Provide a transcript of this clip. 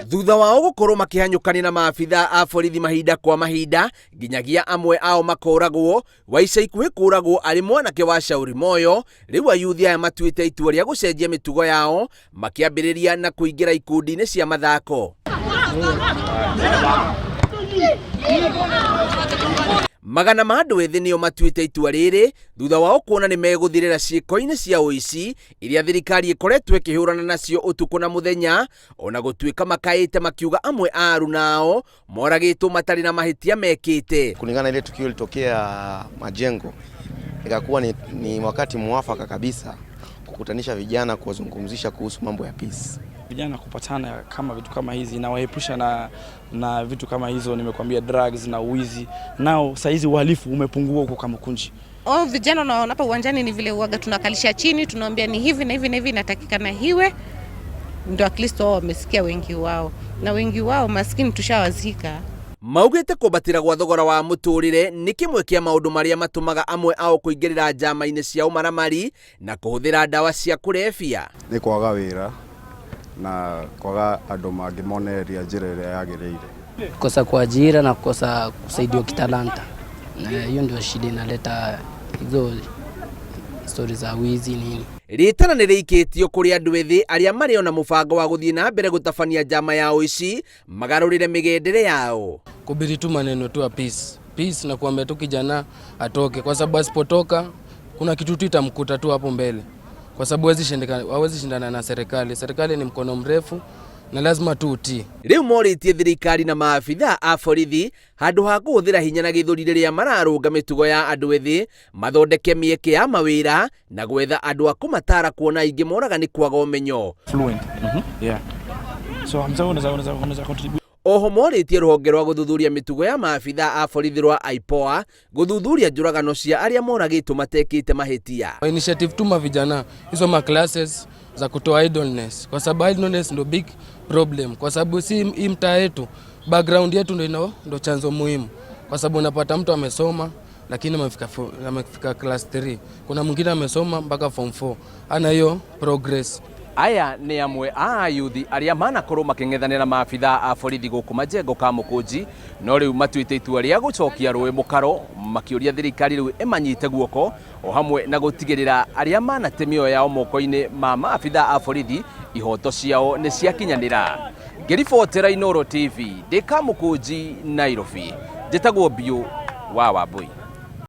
Thutha wao gũkorwo makĩhanyũkania na maabithaa a borithi mahinda kwa mahinda nginyagia amwe ao makoragwo wa ica ikuhĩ kũragwo arĩ mwanake wa Shauri Moyo, rĩu ayuthi aya matuĩte itua rĩa gũcenjia mĩtugo yao makĩambĩrĩria na kũingĩra ikundi-inĩ cia mathako. Magana ma andũ ethĩ nĩo matuĩte itua rĩrĩ thutha wao kuona nĩ megũthirĩra ciĩko-inĩ cia ũici iria thirikari ĩkoretwo ĩkĩhũrana nacio ũtukũ na mũthenya, ona gũtuĩka makaĩte makiuga amwe a aruna ao moragĩtwo matarĩ na mahĩtia mekĩte. Kulingana na ile tukio lilitokea Majengo, ikakuwa ni wakati mwafaka kabisa kukutanisha vijana, kuwazungumzisha kuhusu mambo ya peace. Vijana kupatana kama vitu kama hizi inawaepusha na vitu kama hizo, nimekuambia drugs na uwizi. Nao saizi uhalifu umepungua huko Kamukunji. Oh, vijana unaona hapa uwanjani ni vile uwaga tunakalisha chini, tunaambia ni hivi na hivi na hivi inatakikana hiwe, ndio at least wao wamesikia wengi wao, na wengi wao maskini tushawazika. Maugĩte kwambatĩra gwa thogora wa mũtũrĩre nĩ kĩmwe kĩa maũndũ marĩa matũmaga amwe ao kũingĩrĩra njama-inĩ cia ũmaramari na kũhũthĩra ndawa cia kũrebia. Nĩ kwaga wĩra na kwaga andũ mangĩmonereria njĩra ĩrĩa yagĩrĩire. Kukosa kwa ajira na kukosa kusaidiwa kitalanta. Na hiyo ndio shida inaleta hizo stori za wizi nini. Rĩtana nĩ rĩikĩtio kũrĩ andũ ethĩ arĩa marĩ ona mũbango wa gũthiĩ na mbere gũtabania njama ya ũici magarũrĩre mĩgendere yao. Kuhubiri tu maneno tu ya peace. Peace na kuambia tu kijana atoke, kwa sababu asipotoka kuna kitu tu itamkuta tu hapo mbele, kwa sababu hawezi shindana na serikali. Serikali ni mkono mrefu na lazima tu utii. Rĩu morĩtie thirikari na maabithaa a borithi handũ ha kũhũthĩra hinya na gĩthũri rĩrĩa mararũnga mĩtugo ya andũ ethĩ mathondeke mĩeke ya mawĩra na gwetha andũ a kũmatara kuona aingĩ moraga nĩ kwaga ũmenyo. Fluent. Yeah. So I'm unaweza contribute. Oho morĩtie rũhonge rwa gũthuthuria mĩtugo ya maabithaa a borithi rwa IPOA gũthuthuria njũragano cia arĩa moragĩtwo matekĩte mahĩtia. Initiative tu mavijana hizo ma classes za kutoa idleness, kwa sababu idleness ndo big problem, kwa sababu si hii mtaa yetu, background yetu ndo chanzo muhimu, kwa sababu unapata mtu amesoma lakini amefika class 3, kuna mwingine amesoma mpaka form 4, ana hiyo progress. Aya nĩ amwe a ayuthi arĩa manakorwo makĩng'ethanĩra maabithaa a borithi gũkũ Majengo Kamũkũnji, no rĩu matuĩte itua rĩa gũcokia rũĩ mũkaro makĩũria thirikari rĩu ĩmanyite guoko o hamwe na gũtigĩrĩra arĩa manate mĩoyo yao moko-inĩ ma maabithaa a borithi ihoto ciao nĩ ciakinyanĩra. Ngĩribotera Inooro TV ndĩ Kamũkũnji, Nairobi, njĩtagwo Biũ wa Wambui.